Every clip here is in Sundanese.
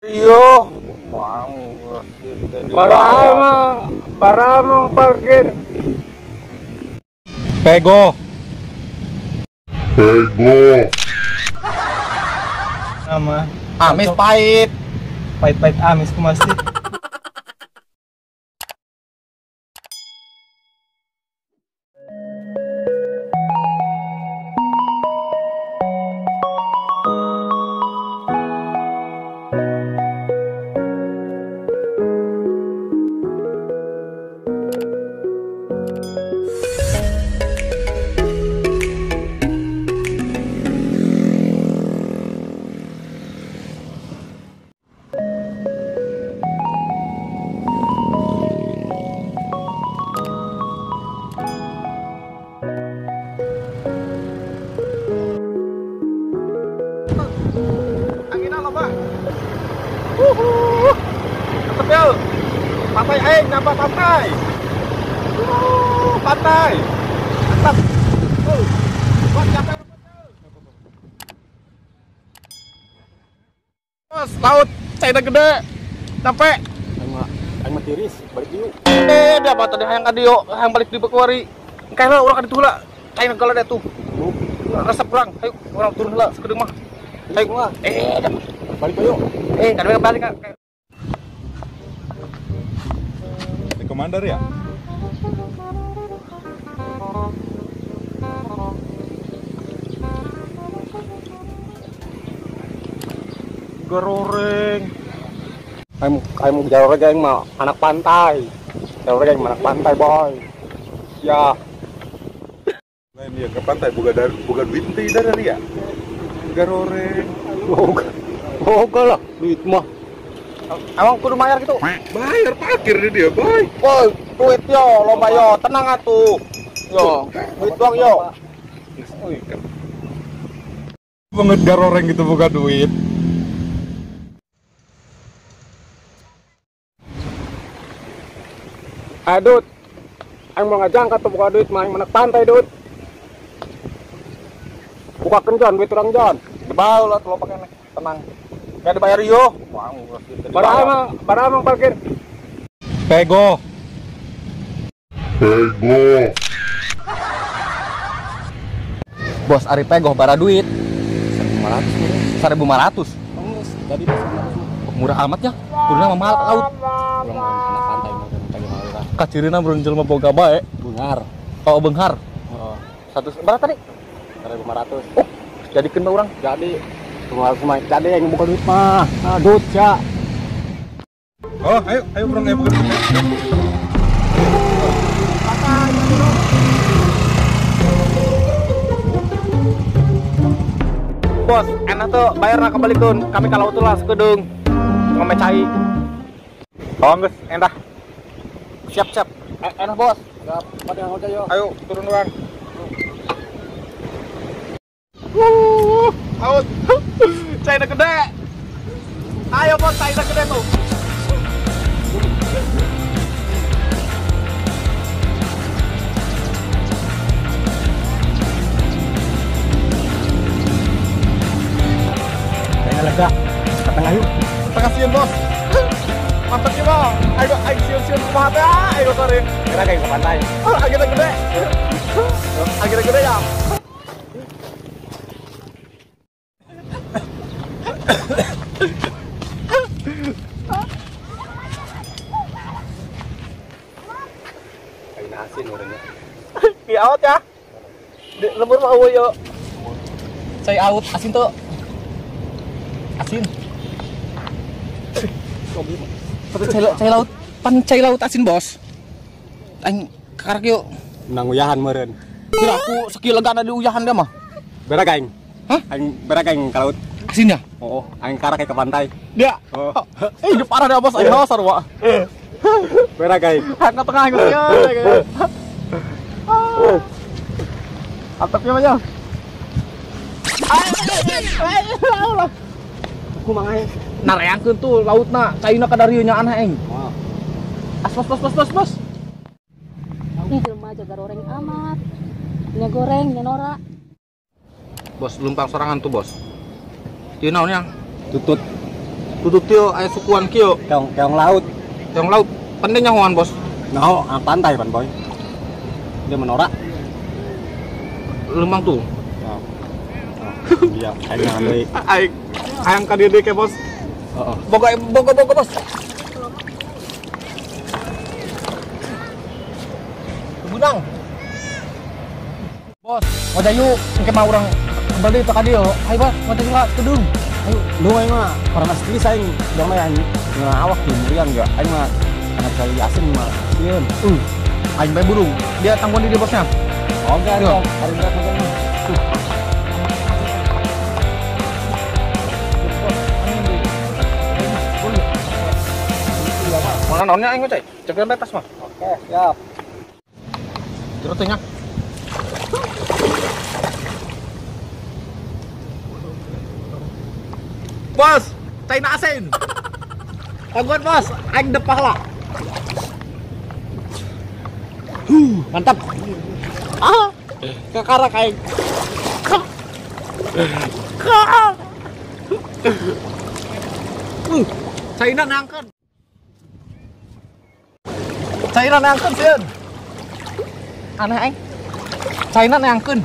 Iyo. Para parkir. Pego. Pego. Nama. Amis pahit. Pahit-pahit amis kumasi. Mantep pantai aing nambah pantai. Pantai. Mantap. Bos, laut China gede. Sampai. Aing mah tiris, balik dieu. Eh, dia apa tadi hayang ka dieu, hayang balik di Bekuari. Engke lah urang ka ditu heula. China gala tuh. Resep urang. Ayo urang turun heula sakedeung mah. Ayo lah. Eh, balik ayo. Eh, kada balik ka. Commander ya? Goreng. Aing mau goreng aing mah anak pantai. Goreng aing anak pantai, boy. Ya. Lain ya ke pantai boga duit teh dari ya. Goreng. Boga lah duit mah. Emang kudu bayar gitu? Bayar parkir di dia, boy. Boy, duit yo, lomba yo, tenang atuh. Yo, duit doang yo. Banget garoreng gitu buka duit. Adut, aing mau ngajangkat tuh buka duit, mah aing menak pantai, Dut. Buka kenjon duit urang Jon. Debal lah lo pakai tenang. Gak dibayar yo. Bara emang parkir. Pego. Pego. Bos ari pego bara duit. 1.500. 1.500. Jadi murah amat ya. Kuduna mah mahal laut. Urang anak pantai mah pego mah. Kacirina burung jelema boga bae. Benghar. Oh, benghar. Heeh. Satu berapa tadi? 1.500. Oh, jadikeun bae urang. Jadi semua jadi yang buka duit mah. Nah, duit ya. Oh, ayo ayo urang ayo buka duit. Bos, enak tuh bayar nak kembalikeun. Kami kalau tuh lah sekedung. Ngomecai. Oh, geus, endah. Siap, siap. Enak, Bos. Siap, pada yang aja yo. Ayo, turun urang. Laut. China gede. Ayo bos, China gede tuh. Kayaknya lega. Ke tengah yuk. Tengah sieun bos. Mantap ya bos. Ayo ayo sieun-sieun kumaha teh. Ayo sore. Kira kayak ke pantai. Oh, akhirnya gede. Akhirnya gede ya. Kayak asin orangnya. Di out ya. Di lembur mah eueuh yo. Saya out asin tuh. Asin. Tapi cai laut, pan cai laut asin, Bos. Aing karak yo. Menang uyahan meureun. Kira aku sakieu legana di uyahan dia mah. Berak aing. Hah? Aing berak aing ka laut. Asin ya? Oh, aing karak ke pantai. Dia. Oh. Eh, parah dah bos, aing haus sarua. Berak aing. Hak tengah geus ya. Atapnya mah ya. Aku mangai. Nareangkeun tuh lautna, caina ka darieu nya aneh aing. As bos bos bos bos bos. Ih, jelema jaga goreng amat. Nya goreng, nya norak. Bos, lumpang sorangan tuh, Bos. Ieu naon yang? Tutut. Tutut tio aya sukuan kieu. Keong, keong laut. Keong laut. Penting nyahoan, Bos. Nah, pantai pan, Boy. Dia menorak. Lemang tuh. Oh. Iya, aing deui. Aing hayang ka dieu deui ke, Bos. Heeh. Boga boga boga, Bos. Gudang. Bos, ngojay yuk, engke mah urang kembali ka dieu. Ayo, Bos, ngojay ka kedung. Ayo, lu aing mah pernah sekali aing dong aing ngawak di murian enggak. Aing mah anak kali asin mah sieun. Aing bae burung. Dia tangguan di dia bosnya. Oke, dong. Hari berat mah. Mana naonnya aing ngocai? Cekeun bae tas mah. Oke, siap. Jero teh nya. Bos, China asin. Tangguan bos, aing depah lah. Mantap. Ah, kekarak aing. China nangkeun. China nangkeun sieun. Aneh aing. China nangkeun.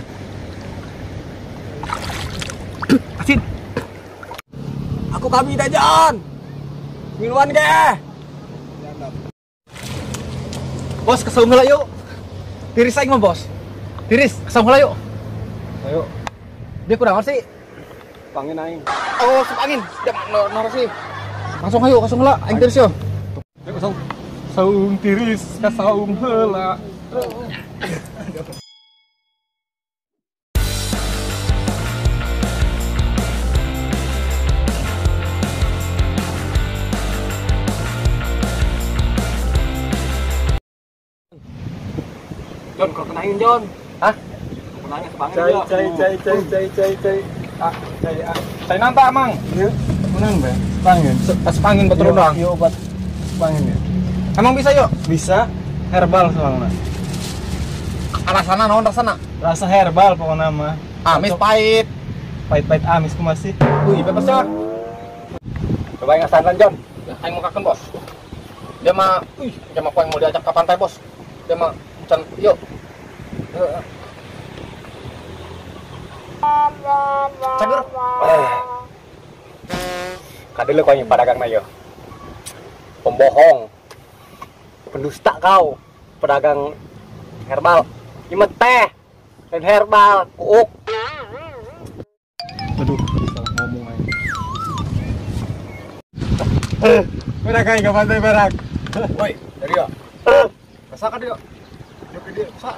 Asin. Aku kami dajan. Minuan ge. Bos, kesaung heula yuk. Tiris aing mah, Bos. Tiris, kesaung heula yuk. Ayo. Dia kurang sih. Pangin aing. Oh, sup angin. Dia nor sih. Langsung ayo, langsung heula. Aing tiris yo. Ayo kesaung. Saung tiris, kasaung heula. John, kau kenain John. Hah? Kau kenain sepangin. Cai cai cai cai cai cai cai. Ah, cai ah. Cai nanta amang. Iya. Menang be. Sepangin. Sepangin betul doang. Iya, obat sepangin ya. Emang bisa yuk? Bisa. Herbal soalnya. Rasana naon rasana? Rasa herbal pokoknya mah. Amis pahit. Pahit-pahit amis ku masih. Wih, bebas ya. Coba yang santan John. Aing mau kaken, Bos. Dia mah, wih, dia mah mau diajak ke pantai, Bos. Dia mah can, yuk. Cager. Kadele kau yang pedagang mah yo. Pembohong. Pendusta kau, pedagang herbal. Ini teh dan herbal, kuuk. Aduh, salah ngomong aja. Berak aing ke pantai berak. Woi, dari ya. Rasakan dia. Yuk dia, sa.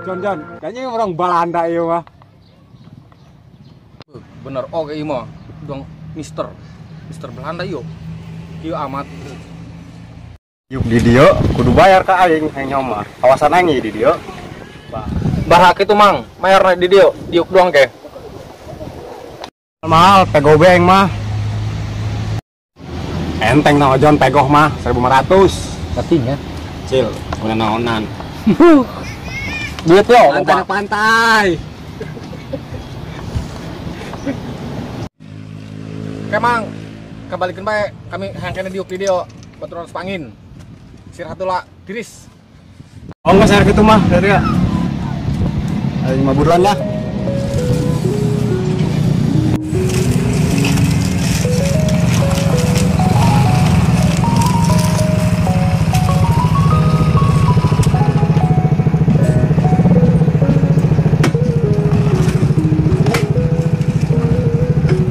John, John, kayaknya orang Balanda iya mah. Bener, oke iya mah. Dong, Mister Belanda iyo. Iyo amat. Yuk di dia, kudu bayar ke aing yang nyoma. Kawasan aing di dia. Barhak itu mang, bayar di dia, diuk doang ke. Mahal, pego aing mah. Enteng tau John, pegoh mah 1.500. Artinya? Cil, udah naonan. Duit yo, pantai pantai. Kemang, kembalikan bae kami hangkene diuk di dia, baturan sepangin. Istirahat dulu, tiris. Oh enggak saya gitu mah, dari ya. Ayo mah buruan lah.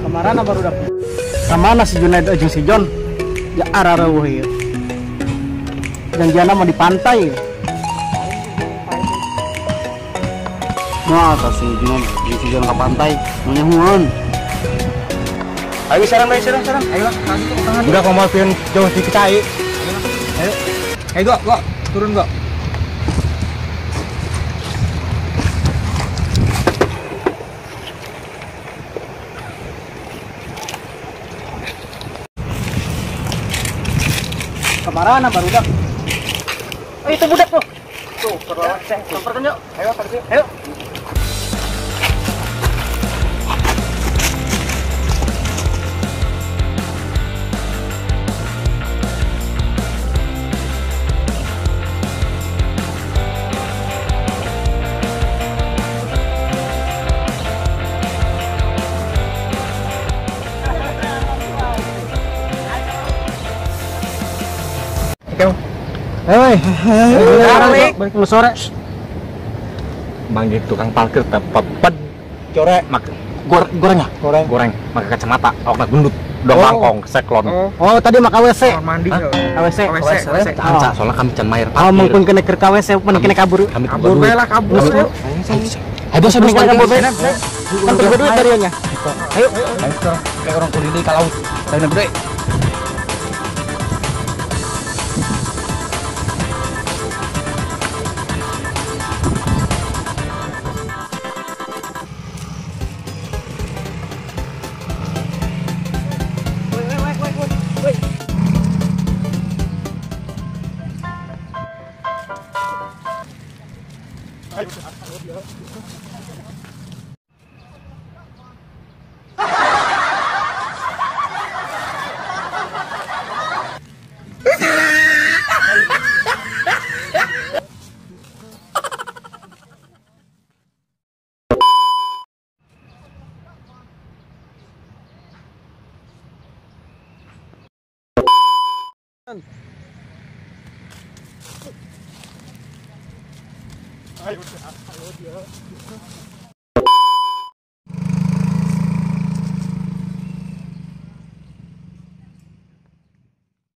Kamarana baru dapet. Kamana si Junaid jeung si John? Ya arareuweuh ieu. Janjiana mau di pantai. Wah, si Junaid jeung si John ke pantai, nyahuan. Ayo sarang, ayo sarang, sarang. Ayo lah, tangan. Udah kau mau pion jauh di kecai. Ayo. Ayo gua, gua turun gua. Kamarana barudak. Oh, itu budak tuh. Tuh, perlawan cek. Samperkan yuk. Ayo, pergi. Ayo. Hei, balik lu sore. Manggil tukang parkir tepet Corek. Mak goreng ya? Goreng. Goreng, pakai kacamata, awakna gendut, dong bangkong, seklon. Oh, tadi mah KWC. Mandi. KWC. KWC. Anca, soalnya kami can mayar Oh, parkir. mungkin kena ke KWC, mungkin kena kabur. Kami Kabur bae lah kabur. Ayo, bos, bos, Kabur bae. Kan duit dari nya. Ayo. Kayak orang kulini ke laut. Ayo gede. Ayo, ayo dia.